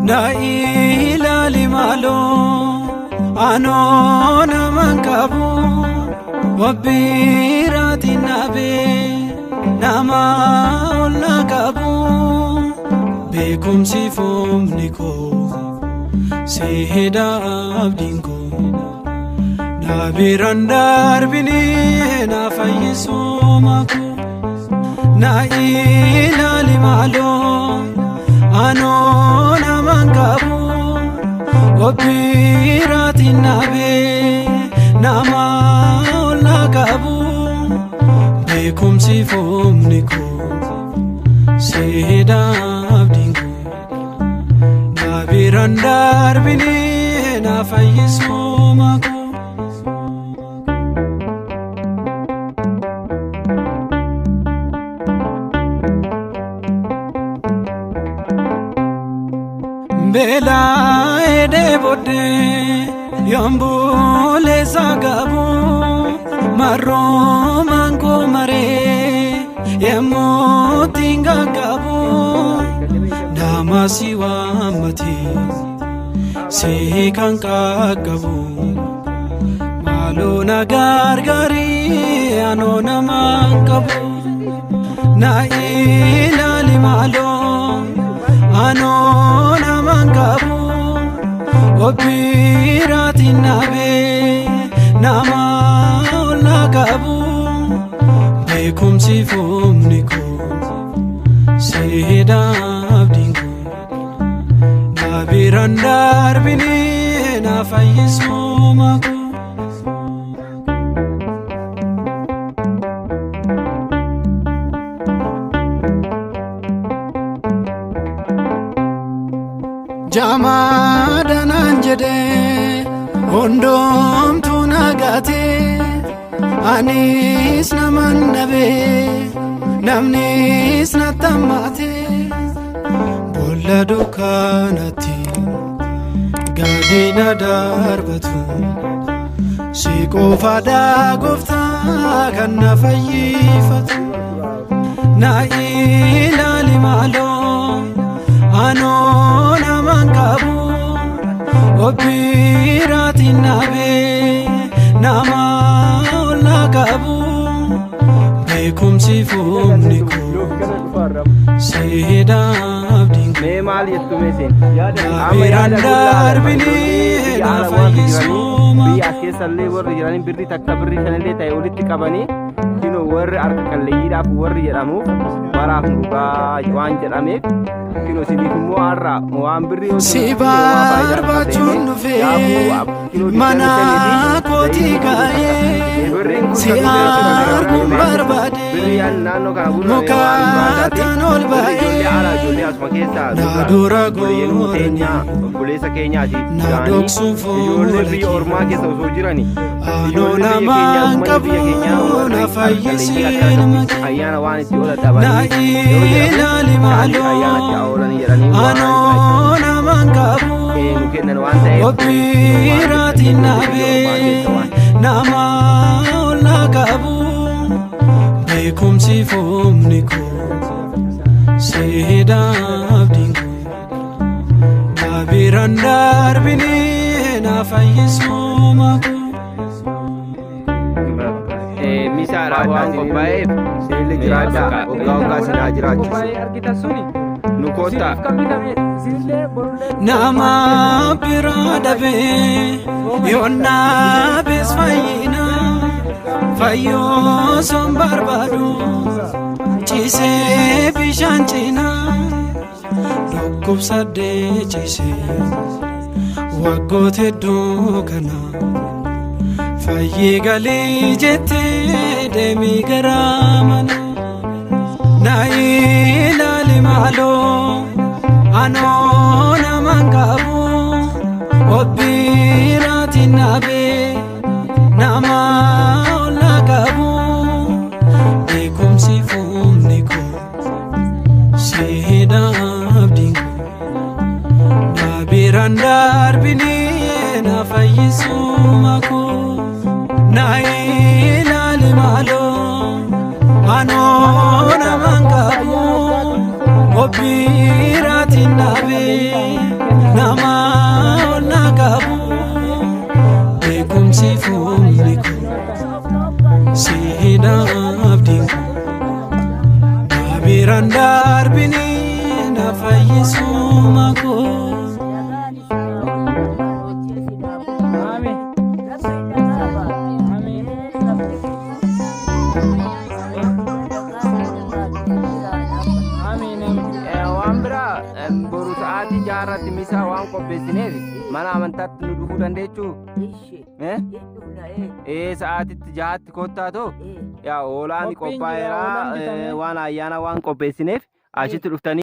Na ilaali maaloo anoo naman qabu wabbiraatiin nabee nama ol na qabu beekumsi foomni koo si hidha abdiin koo na biraan darbini na fayyisuu makoo na ilaali maaloo anoo naman qabu wabbiraatiin nabee nama ol na qabu beekumsi foomni koo si hidha abdiin koo na biraan darbini na fayyisuu makoo. Beela'ee dheebodhee yoombulee saagabu marroo maangoo maree yemmuu tingagabu nama si waammate si kan qaqqabu maaloo na gargaarii anoo nama qabu na ilaali maaloo anoo naman qabu wabbiraatiin nabee nama ol na qabu beekumsi foomni koo si hidha abdiin koo na biraan darbini na fayyisuu makoo. Jaamaadhaan jedhee hundumtuu nagaatee anis naman dhabee namnis nattammaatee boolla dukkanatti gadi na darbatu si qofaadhaa gooftaa kan na fayyifatu na ilaali maaloo anoo naman qabu wabbiraatiin nabee nama ol na qabu beekumsi foomni koo si hidha abdiin koo Mee maal jettu meeseen? na biraan darbini na fayyisuu Biyya as keessallee warri jiranii birrii takka birrii shanillee ta'e walitti qabanii kinoo warri harka qalleeyyiidhaaf warri jedhamuuf maraaf dhugaa waan jedhameef kinoo isiniif immoo har'a waan birrii yoo Si barbaachuun dhufee mana kootii ka'ee si arguun barbaade mukaattan ol ba'ee na dura gooranii obboleessa keenyaati na dhoksuun ijoollee fuula biyya ormaa kee keessa osoo jirani anoo namaan qabu na fayyisiin makee ayyaana waan itti oolan na dhabanii ilaali ayyaana itti maaloo oolanii jedhanii waan anoo namaan qabu nu kennan waan ta'eef wabbiraatiin nabee nama ol na qabu beekumsi foomni koo si hidha abdiin koo na biraan darbini na fayyisuu makoo. Misaadhaaf waan qophaa'eef Isinillee jiraadhaa waggaa waggaa isin haa jiraachisu. Nu koottaa. Nama biraa dhabee yoonnaabis fayyina fayyoo son barbaadu ciisee bishaan cina dhukkubsadhee ciisee waggoota hedduu kana fayyii galii jettee deemii gara mana na ilaali maaloo anoo naman qabu wabbiraatiin nabee nama ol na qabu beekumsi fuumni koo si hidha abdiin koo na biraan darbini na fayyisuu makoo na ilaali maaloo anoo naman qabu. Obbiiraatiin dhaabee nama onnaa qabu beekumsi fuulli koo siidha abdiin koo Nabiiraan darbinii na fayyisuma koo. Waan biraa boru sa'aatii jaarratti misaa waan qopheessineef mana amantaatti nu dhufuu dandeechuu? Eh? Ee sa'aatitti jahaatti kottaa too yaa hoolaan Qophiin jira, qophaa'eera hoolaan bitamee. waan ayyaana waan qopheessineef achitti dhuftanii.